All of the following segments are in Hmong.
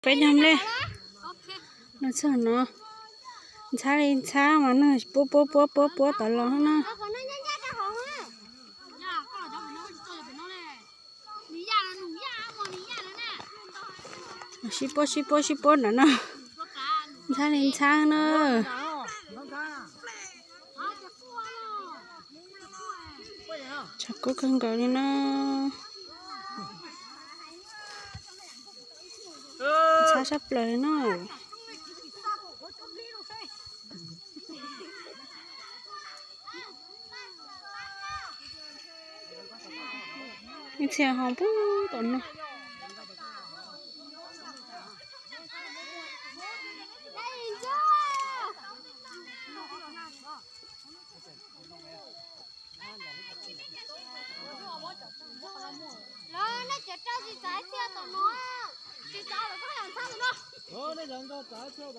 peb cov nplej no txog no, ntxhab li ntxhab mas nws puab puab puab puab puab tom los na. Sib puab sib puab sib puab nram no, ntxhab li ntxhab na. Tshav kub kawg nkaus li na. Ntxhab sab plaws li na. Ib txhia ho puag tom no. Zoo nkauj zoo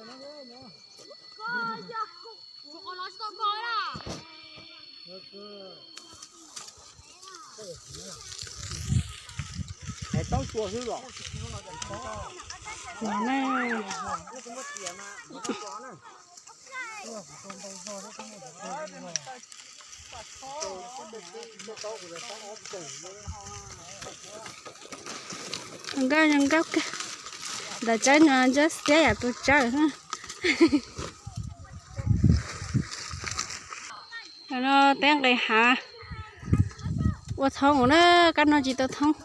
nkauj kawg. Ntawm tsawb no tsawb xiab yam tus tsawb. No teb nqis hav ua thoob na, kab no tsis tau thoob.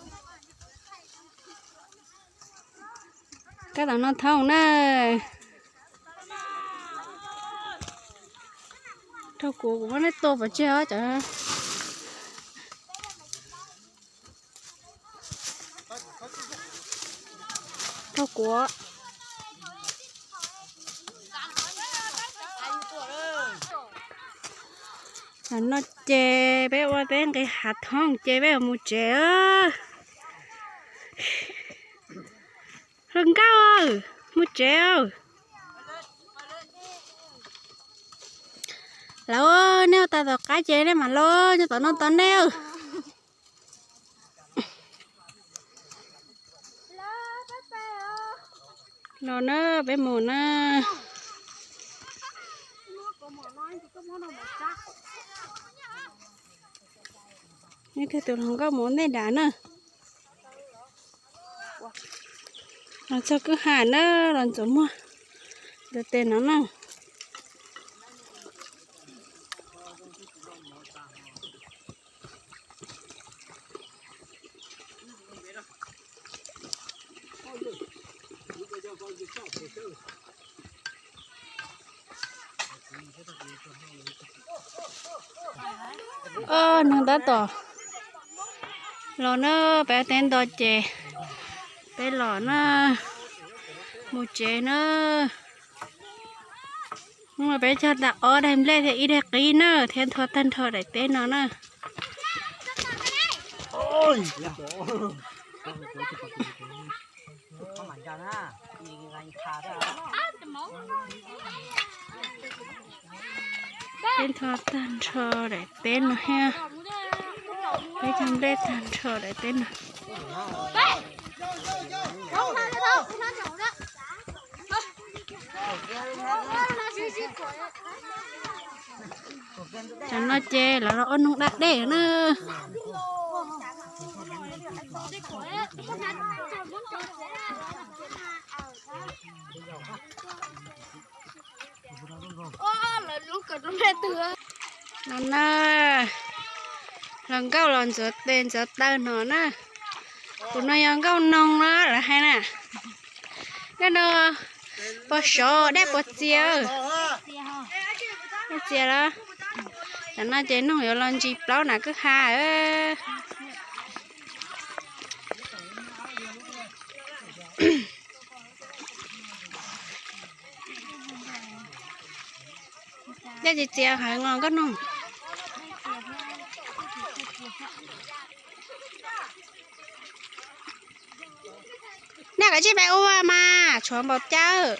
Kab tom no thoob na. Raug kuv, kuv muab neb tua pov tseg os cov. Raug kuv. Tam no ces peb ua teb nqis hav thoob ces peb mus tsev. Hluas nkauj, mus tsev. Lawv, neb ua tau tom qab ces neb mam los, nyob tom no tos neb. Los na, peb mus na. Neb thiaj tus hluas nkauj mus ua ntej dam na. Los txog kwj ha na, los ntxuav muag ntawm tes no na. Os, neeg tab tom los na, peb teb nto ces peb los na, mus tsev na. Hnub no peb cog tau ob daim nplej thiab ib daig qib na, thiab nthua tag nrho daim teb no na. Peb nthua tag nrho daim teb no thiab, peb cog nplej tag nrho daim teb no. Tam no ces lawv los ua noog da dej na. No na, hluas nkauj los ntxuav tes ntxuav taw no na. Tus no yog nkauj noog na lawv hais na. Nkauj noog, puas sov dej puas txias? Dej txias lawm. Tam no ces noog yuav los ntsis plaub nram kwj ha. Dej txias txias heev os nkauj noog. Nej kav tsij pais ua mas tshuav npaum cas.